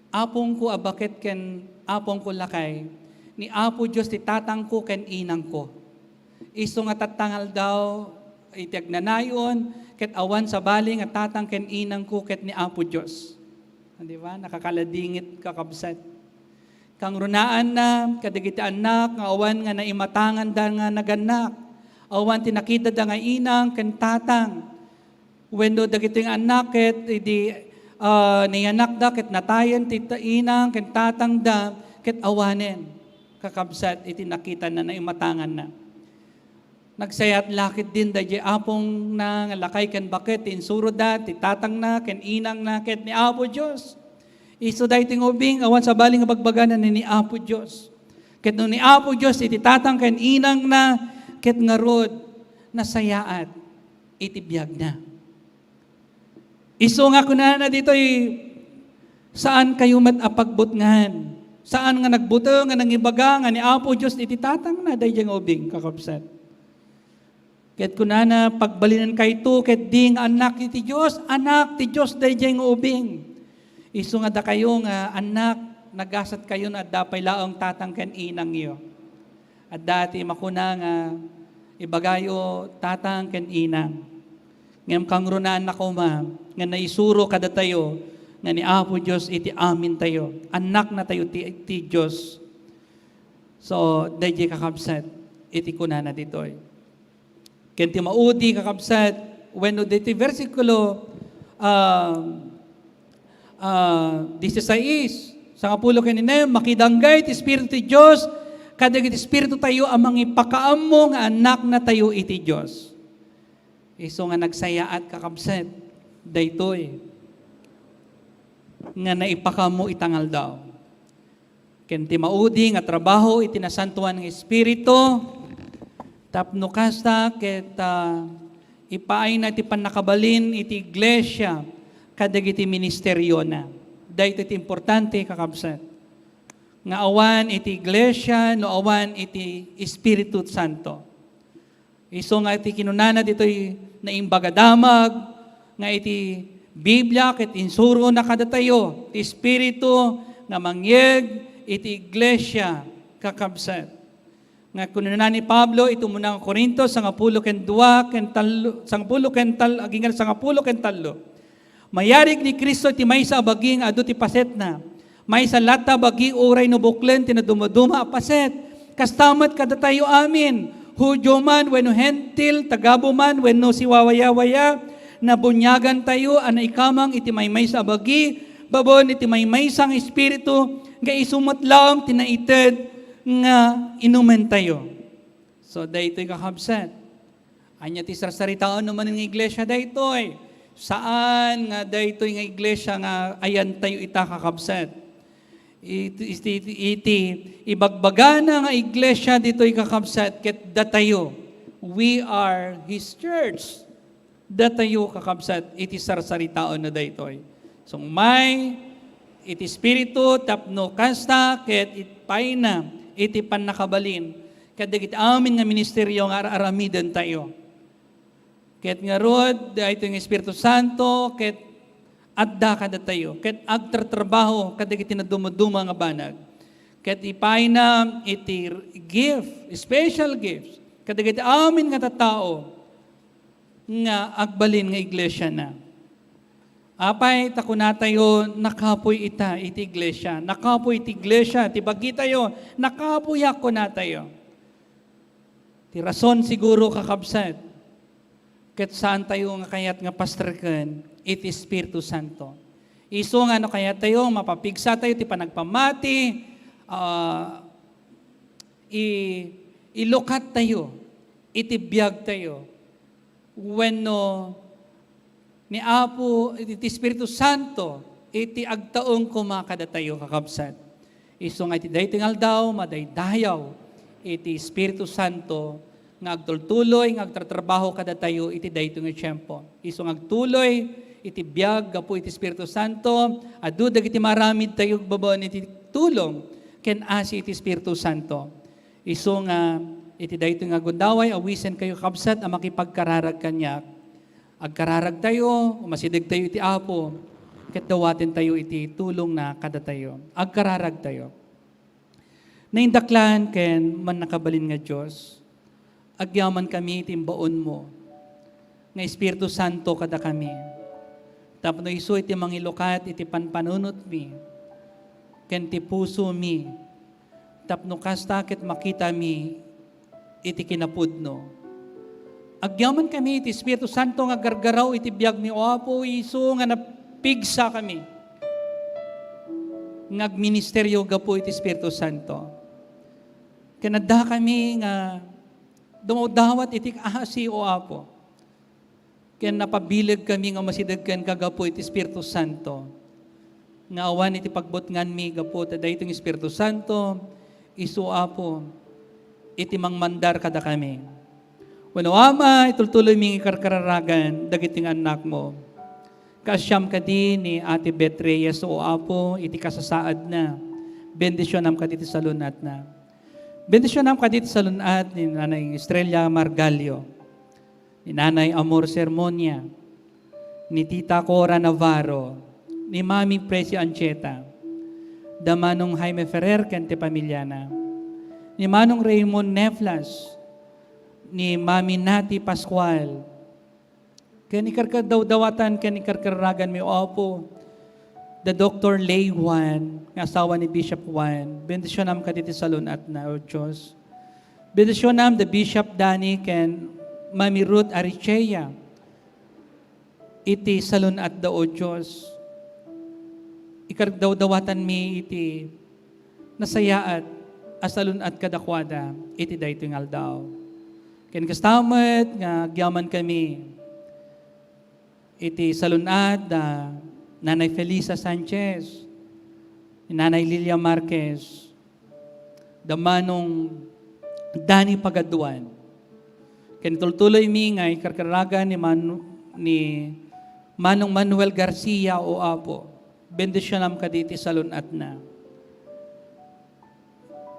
apongko a baket ken apongko lakay, ni Apo Dios ti tatangko ken inangko. Isu nga tatta nga aldaw iti agnanayon, ket awan sabali nga tatang ken inangko ket ni Apo Dios. Di ba? Nakakaladingit, kakabsat. Kangrunaanna kadagiti annak nga awan nga naimatanganda nga nagannak, awan ti nakitada nga inang ken tatang. Wenno dagitoy nga annak ket idi, ah, nayanakda ket natayen ti ta-, inang ken tatangda ket awanen, kakabsat, iti nakitana, naimatanganna. Nagsayaat la ketdin daydiay apongna nga lakay ken baket ti insuroda, ti tatangna ken inangna ket ni Apo Dios. Isu daytoy nga ubing, awan sabali nga bagbagana ni, ni Apo Dios. Ket no ni Apo Dios iti tatang ken inangna, ket ngarud, nasayaat iti biagna. Isu nga kunana ditoy, "Saankayo met a pagbutngan." Saan nga nagbuteng nga nangibaga nga ni Apo Dios iti tatangna daydiay nga ubing, kakabsat. Ket kunana, "Pagbalinennakayto ketdi nga annak iti Dios, anak ti Dios daydiay nga ubing." Isu nga dakayo nga annak, nagasatkayo no adda pay laeng tatang ken inangyo. Adda ti makuna nga ibagayo, tatang ken inang. Ngem kangrunaanna koma nga naisuro kadatayo nga ni Apo Dios iti amintayo. Annaknatayo ti, ti Dios. So, daydiay, kakabsat, iti kunana ditoy. Ken ti maudi, kakabsat, wenno ditoy bersikulo, ah, ah, disisais, sangapulo ken innem, makidanggay ti Espiritu ti Dios kadagiti espirituyo a mangipakaammo nga annaknatayo iti Dios. Isu nga nagsayaat, kakabsat, daytoy nga naipakaammo ita nga aldaw. Ken ti maudi nga trabaho iti Nasantoan nga Espiritu, tapno kasta ket, ah, Ipaayna ti pannakabalin iti iglesia kadagiti ministeriona. Daytoy ti importante, kakabsat, nga awan iti iglesia no awan iti Espiritu Santo. Isu nga iti kinunana ditoy Naimbag a Damag nga iti Biblia ket insurona kadatayo ti Espiritu nga mangyeg iti iglesia, kakabsat. Nga kinuna ni Pablo iti umuna nga Corinto, sangapulo ken dua, ken tallo, sangapulo ken tal-, agingga sangapulo ken tallo. Mayarig ni Cristo iti maysa a bagi nga adu ti pasetna. Maysa latta a bagi uray no buklen ti nadumaduma a paset. Kasta met kadatayo amin, Judio man wenno Hentil, tagabu man wenno siwawayawaya, nabuniagantayo a naikamang iti maymaysa a bagi, babaen iti maymaysa nga Espiritu, nga isu met laeng ti naited nga inumentayo. So, daytoy, kakabsat. Ania ti sarsaritaon no manen nga iglesia daytoy? Saan nga daytoy nga iglesia nga ayantayo ita, kakabsat. Iti, iti, iti ibagbagana nga iglesia ditoy, kakabsat, ket datayo. We are His church. Datayo, kakabsat, iti sarsaritaon na daytoy. Sumay iti Espiritu tapno kasta ket ipayna iti pannakabalin kadagiti amin nga ministerio nga ar-aramidentayo. Ket ngarud, daytoy nga Espiritu Santo, ket adda kadatayo, ket agtartrabaho kadagiti nadumduma nga banag. Ket ipayna iti gift, special gifts, kadagiti amin nga tattao nga agbalin nga iglesiana. Apay ta kunatayo, nakapuy ita iti iglesia. Nakapuy iti iglesia, ti bagitayo, nakapuyak kunatayo. Ti rason siguro, kakabsat, ket saantayo nga kayat nga pastreken iti Espiritu Santo. Isu nga no kayattayo, mapapigsatayo ti panagpamati, ah, i-, ilukattayo iti biagtayo. Wenno ni Apo, iti Espiritu Santo, iti agtaeng koma kadatayo, kakabsat. Isu nga iti daytoy nga aldaw, madaydayaw iti Espiritu Santo nga agtultuloy, nga agtartrabaho kadatayo iti daytoy nga tiempo. Isu nga agtuloy iti biag gapu iti Espiritu Santo, adu dagiti maaramidtayo babaen iti tulong ken asi iti Espiritu Santo. Isu nga iti daytoy nga gundaway, awisenkayo, kabsat, a makipagkararag kaniak. Agkararagtayo, umasidegtayo iti Apo, ket dawatentayo iti tulongna kadatayo. Agkararagtayo. Naindaklan ken mannakabalin nga Dios, agyamankami iti imbaonmo nga Espiritu Santo kadakami, tapno isu iti mangilukat iti panpanunotmi ken ti pusomi, tapno kasta ket makitami iti kinapudno. Agyamankami iti Espiritu Santo nga aggargaraw iti biagmi, O Apo, isu nga napigsakami nga agministerio gapu iti Espiritu Santo. Ken addakami nga dumawdawat iti kaasi, O Apo. Ken napabilegkami nga umasideg kenka gapu iti Espiritu Santo. Nga awan iti pagbutnganmi gapu ta daytoy nga Espiritu Santo, isu, Apo, iti mangmandar kadakami. Wenno, Ama, itultuloymi nga ikarkararagan dagiti nga annakmo. Kaasiam kadi ni Ate Beth Reyes, O Apo, iti kasasaadna. Bendisionam kadi ti salun-atna. Bendisionam kadi ti salun-at ni Nanay Estrella Margallo, ni Nanay Amor Sermonia, ni Tita Cora Navarro, ni Mami Presi Ancheta, da Manong Jaime Ferrer ken ti pamiliana, ni Manong Raymond Neflas, ni Mami Nati Pascual, ken ikarkadawdawatan ken ikarkaraganmi, O Apo, da Doktor Lay Juan, nga asawa ni Bishop Juan. Bendisionam kaditi salun-atna, O Dios. Bendisionam da Bishop Danny ken Mami Ruth Arichea iti salun-atda, O Dios. Ikarkadawdawatanmi iti nasayaat a salun-at kadakuada iti daytoy nga aldaw. Ken kasta met nga agyamankami iti salun-at da Nanay Felisa Sanchez, ni Nanay Lilia Marquez, da Manong Danny Pagaduan, Ken itultuloymi nga ikarkaragan ni Manu-, ni Manong Manuel Garcia, O Apo, bendisionam kadi iti salun-atna.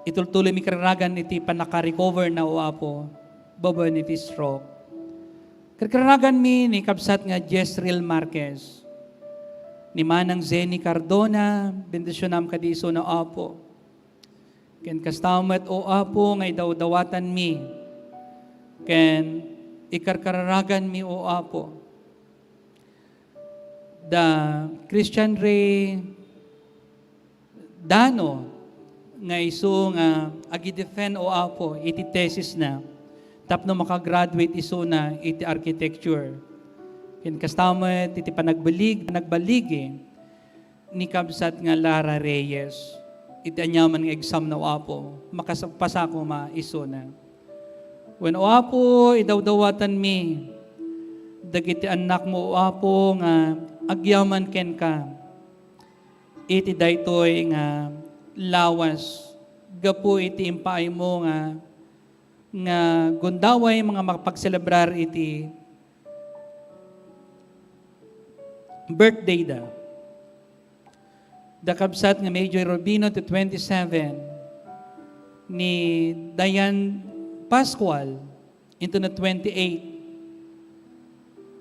Itultuloymi ikarkaragan iti pannakarecover na, O Apo, babaen iti stroke. Karkaraganmi ni kabsat nga Jezreel Marquez, ni Manang Zenny Cardona, bendisionam kadi isuna, O Apo. Ken kasta met, O Apo, nga idawdawatanmi, ken ikarkaraganmi, O Apo, da Christian Ray Dano, nga isu nga agidefend, O Apo, iti thesis na tapno makagraduate isuna iti architecture. Ken kasta met iti panagbalig-, panagbaligi ni kabsat nga Lara Reyes iti aniaman nga exam na, O Apo, makapasa koma isuna. Wen, O Apo, idawdawatanmi dagiti annakmo, O Apo, nga agyaman kenka iti daytoy nga lawas gapu iti impaaymo nga, nga gundaway nga makapagselebrar iti birthday da. Da kabsat nga Major Rubino ti twenty-seven, ni Diane Pascual into no twenty-eight,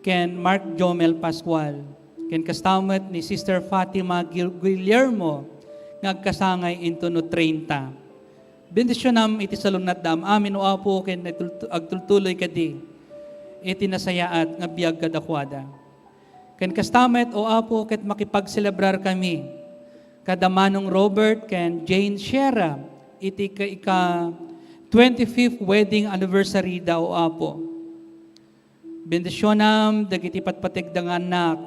ken Mark Jomel Pascual, ken kasta met ni Sister Fatima Gil-, Guillermo nga agkasangay into no treinta. Bendisionam iti salun-atda amin, O Apo, ken agtul-, agtultuloy kadi iti nasayaat nga biag kadakuada. Ken kasta met, O Apo, ket makipagselebrarkami kada Manong Robert ken Jane Sierra iti ka-, ika twenty-fifth wedding anniversary da, O Apo. Bendisionam dagiti patpategda nga annak,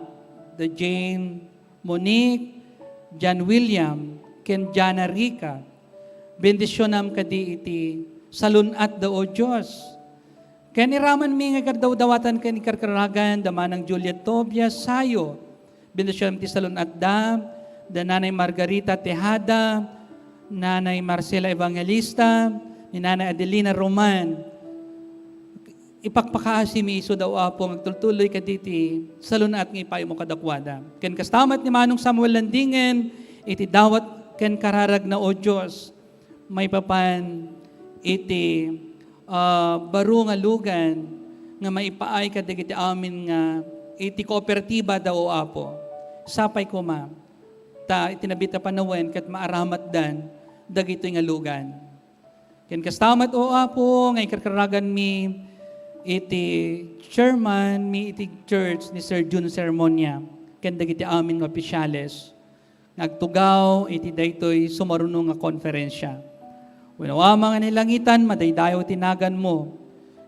da Jane, Monique, John William, ken Jana Rica. Bendisionam kadi iti salun-atda, O Dios. Ken iramanmi nga ikardawdawatan ken ikarkaragan da Manang Juliet Tobias Sayo. Bendisionam ti salun-atda, da Nanay Margarita Tejada, Nanay Marcela Evangelista, ni Nanay Adelina Roman. Ipakpakaasimi isu da, O Apo, nga agtultuloy kaditi salun-at nga ipaaymo kadakuada. Ken kasta met ni Manong Samuel Landingen, iti dawat ken kararagna, O Dios, maipapan iti, ah, baro nga lugan nga maipaay kadagiti amin nga iti kooperatiba da, O Apo. Sapay koma, ta iti nabit a panawen ket maaramatdan dagitoy nga lugan. Ken kasta met, O Apo, nga ikarkaraganmi iti chairman mi iti church ni Sir Jun Sermonia ken dagiti amin nga opisyales nga agtugaw iti daytoy sumaruno nga konferensya. Wenno, Ama nga nailangitan, madaydayaw ti naganmo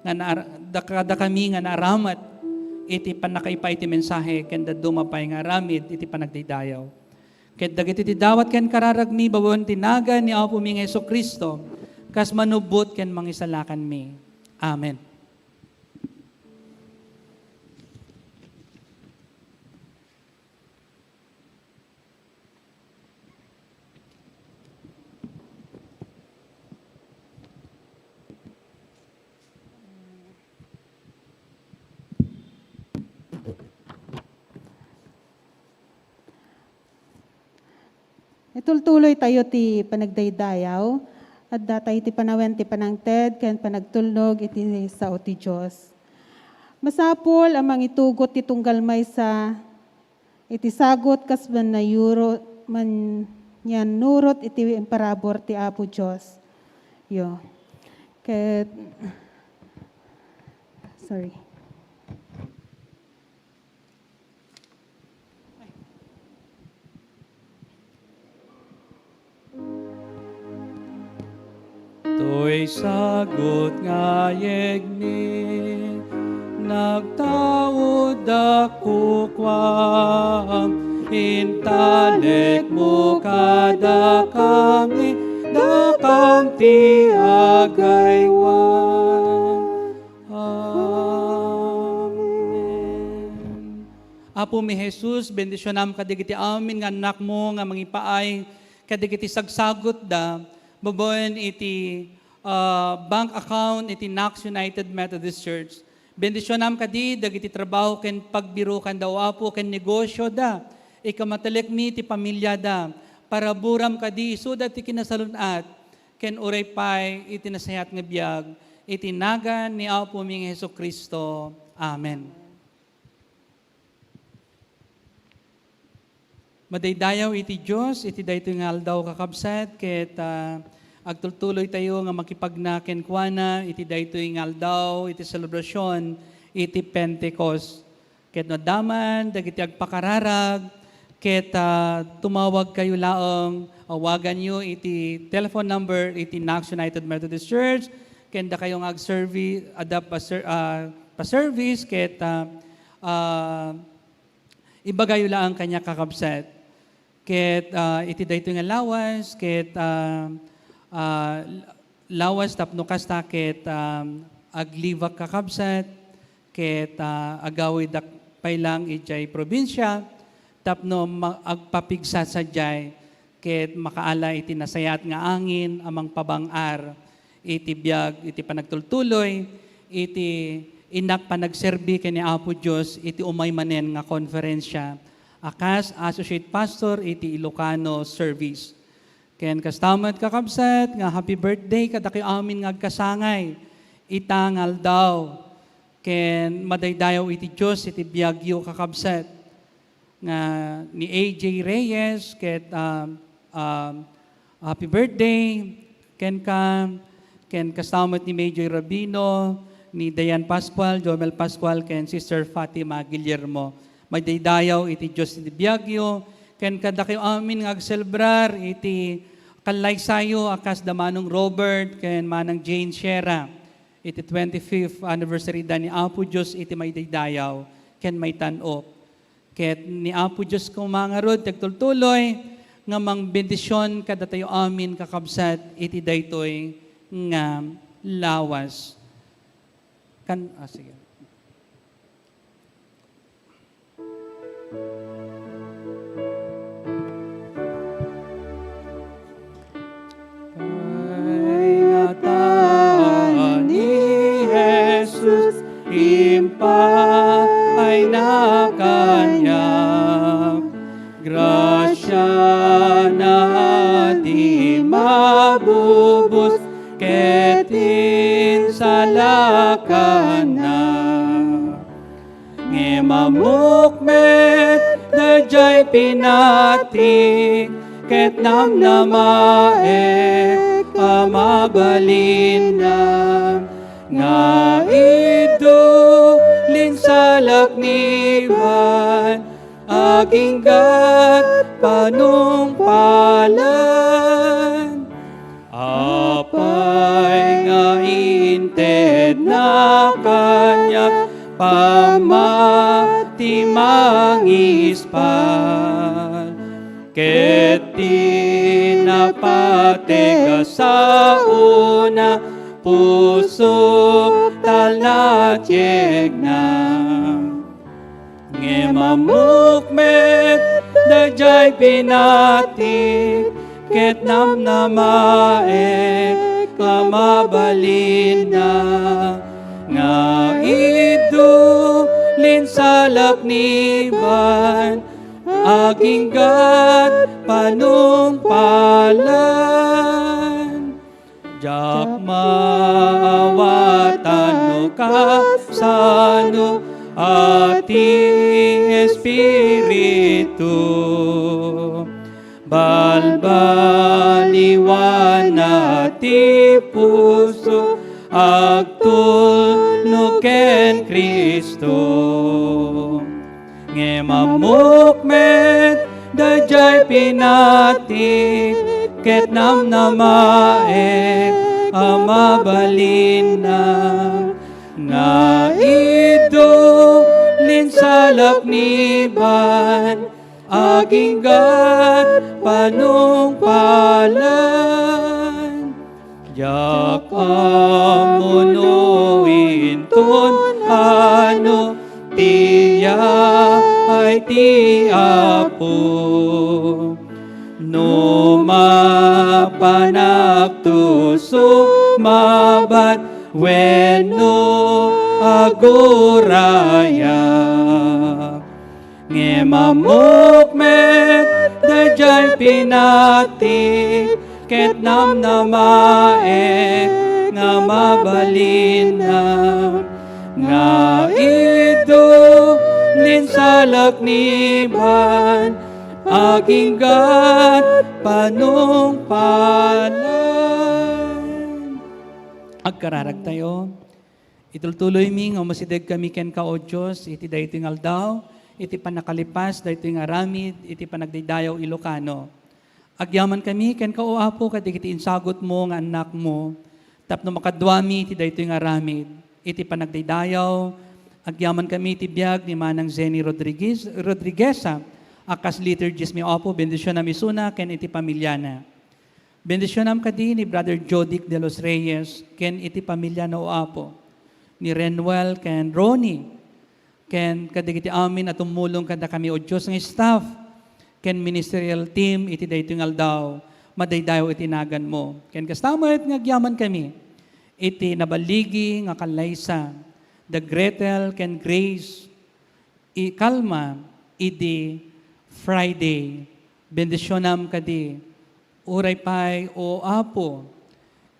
nga naar-, da-, kadakami nga naaramat iti pannakaipaay ti mensahe ken dadduma pay nga aramid iti panagdaydayaw. Ket dagiti ti dawat ken kararagmi babaen ti nagan ni Apomi nga Jesu-Cristo, kas manubbot ken mangisalakanmi. Amen. Itultuloy tayo ti panagdaydayaw. Adda tayo ti panawen ti panangted ken panagtulnog iti sao ti Dios. Masapul a mangitugot ti tunggal maysa iti sagut kas mannayuro-, manyannurot iti imparabur ti Apo Dios. Yo. Ket, sorry. Toy sagut nga ayegmi, nagtauddak kukuam, intalekmo kadakami, dakam ti agaywan. Amen. Apomi Jesus, bendisionam kadagiti amin nga annakmo nga mangipaay kadagiti sagsagutda babaen iti, ah, bank account iti Knox United Methodist Church. Bendisionam kadi dagiti trabaho ken pagbirokanda, O Apo, ken negosioda. Ikamatalekmi ti pamiliada. Paraburam kadi isuda ti kinasalun-at ken uray pay iti nasayaat nga biag. Iti nagan ni Apomi nga Jesu-Cristo. Amen. Madaydayaw iti Dios iti daytoy nga aldaw, kakabsat, ket, ah, agtultuloytayo nga makipagna kenkuana iti daytoy nga aldaw iti selebrasion iti Pentecost. Ket no adda man dagiti agpakararag, ket, ah, tumawagkayo laeng, awaganyo iti telephone number iti Knox United Methodist Church, ken dakayo nga agservi-, adda pa-ser-, ah, pa-service, ket, ah, ah, ibagayo laeng kaniak, kakabsat. Ket, ah, iti daytoy nga lawas, ket, ah, ah, lawas tapno kasta ket, ah, aglibak, kakabsat, ket, ah, agawidak pay lang idiay probinsia tapno ma-, agpapigsa sadiay ket makaala iti nasayaat nga angin a mangpabang-ar iti biag iti panagtultuloy iti innak panagserbi ken ni Apo Dios iti umay manen nga konferensia a kas associate pastor iti Ilocano service. Ken kasta met, kakabsat, nga happy birthday kadakayo amin nga agkasangay ita nga aldaw. Ken madaydayaw iti Dios iti biagyo, kakabsat, nga ni A J Reyes, ket, ah, ah, happy birthday kenka, ken kasta met ni Major Rabino, ni Dayan Pascual, Jomel Pascual, ken Sister Fatima Guillermo. Madaydayaw iti Dios iti biagyo, ken kadakayo amin nga agselebrar iti kallaysayo a kas da Manong Robert ken Manang Jane Sierra iti twenty-fifth anniversary da ni Apo Dios iti maidaydayaw ken maitan-ok. Ket ni Apo Dios koma ngarud ti agtultuloy nga mangbendision kadatayo amin, kakabsat, iti daytoy nga lawas. Kan-, ah, sige. Kaingatan ni Jesus, impay na kaniak. Grasiana a di mabubos, ket insalakanna. Ngem ammok met daydiay pinati, ket namnamaek a mabalinna. Nga idu linsalak ni Juan, aginggat panungpalan. Apay nga intedna kaniak pammati mangispal, ket di napateg a saona, puso talna, tiegna. Ngem ammok met daydiay pinati, ket namnamaek a mabalinna. Nga idu linsalak ni Juan, aginggat panungpalan. Diak maawatan no kasano a ti Espiritu balbaliwana ti puso agtulnog ken Cristo. Ngem ammok met daydiay pinati, ket namnamaek a mabalinna. Nga idu linsalak ni Juan, aginggat panungpalan. Diak ammo no inton ano ti yaay ti Apo. No mapanakto, so Mabat wenno agurayak. Ngem ammok met daydiay pinati ket namnamaek nga mabalinna, nga idu linsalak ni ban aginggat panungpalan. Agkararagtayo. Itultuloymi nga umasideg kami kenka, O Dios, iti daytoy nga aldaw, iti pannakalipas daytoy nga aramid iti panagdaydayaw Ilocano. Agyaman kami kenka, O Apo, kadagiti insagutmo nga annakmo, tapno makaduami iti daytoy nga aramid iti panagdaydayaw. Agyaman kami iti biag ni Manang Zenny Rodriguez, Rodrigueza, a kas liturgist mi, O Apo, bendisionam isuna ken iti pamiliana. Bendisionam kadi ni Brother Jodic de los Reyes ken iti pamiliana, O Apo, ni Renwell ken Ronnie, ken kadagiti amin a tumulong kadakami, O Dios, nga staff ken ministerial team iti daytoy nga aldaw. Madaydayaw iti naganmo. Ken kasta met nga agyaman kami iti naballigi nga kallaysa, da Gretel ken Grace, i-, kalma idi Friday. Bendisionam kadi. Uray pay, O Apo,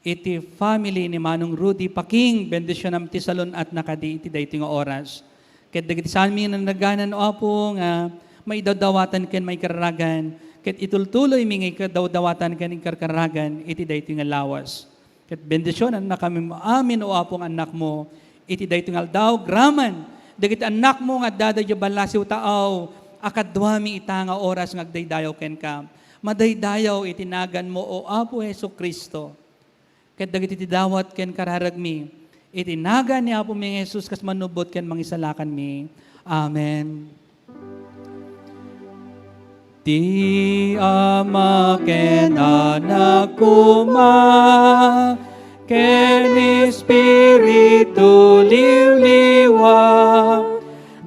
iti family ni Manong Rudy Paking, bendisionam ti salun-atna kadi iti daytoy nga oras. Ket dagiti saanmi nga nanaganan, O Apo, nga maidawdawatan ken maikararagan, ket itultuloymi nga ikadawdawatan ken ikarkaragan iti daytoy nga lawas. Ket bendisionannakami amin, O Apo, nga annakmo, iti daytoy nga aldaw, graman dagiti annakmo nga adda daydiay ballasiw taaw a kaduami ita nga oras nga agdaydayaw kenka. Madaydayaw iti naganmo, O Apo Jesu-Cristo. Ket dagiti ti dawat ken kararagmi, iti nagan ni Apomi nga Jesus kas mannubbot ken mangisalakanmi. Amen. Ti Ama ken Anak koma, ken Espiritu liwliwa,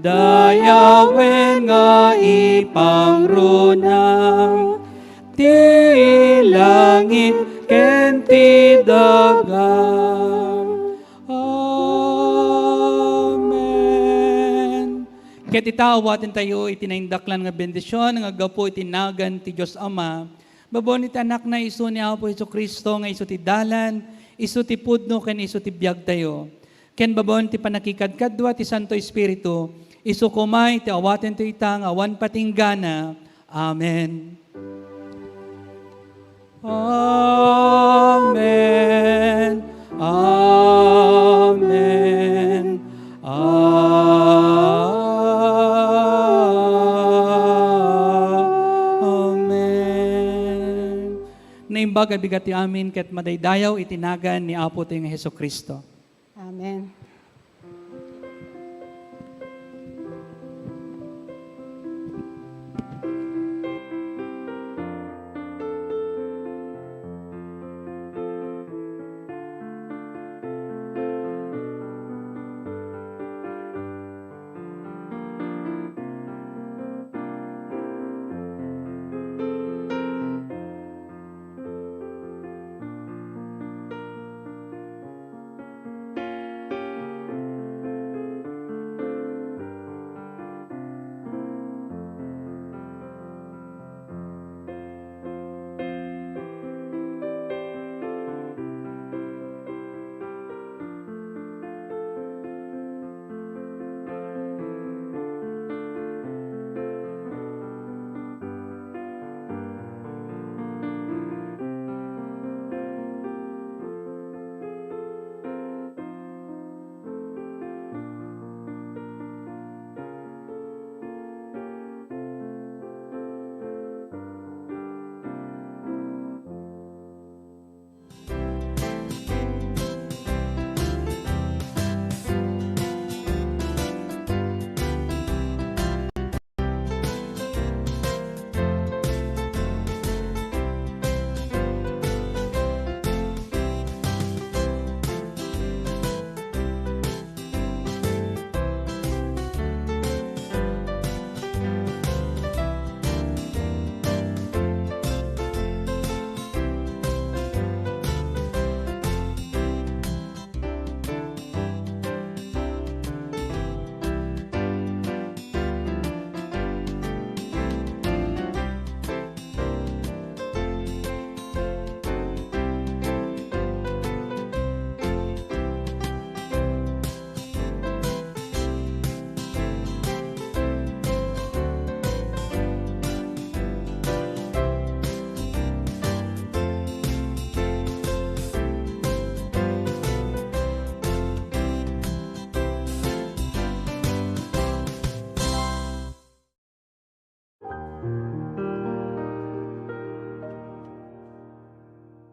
dayawen nga ipangruna, ti langit ken ti daga. Amen. Ket ita, awatentayo iti naindaklan nga bendision nga aggapu iti nagan ti Dios Ama, babaen iti Anakna, isu ni Apo Jesu-Cristo, nga isu ti dalan, isu ti pudno, ken isu ti biagtayo. Ken babaen ti pannakikadkadua ti Santo Espiritu, isu koma iti awatentayo ita nga awan patinggana. Amen. Amen. Amen. Amen. Naimbag a bigat ti amin ket madaydayaw iti nagan ni Apotayo nga Jesu-Cristo. Amen.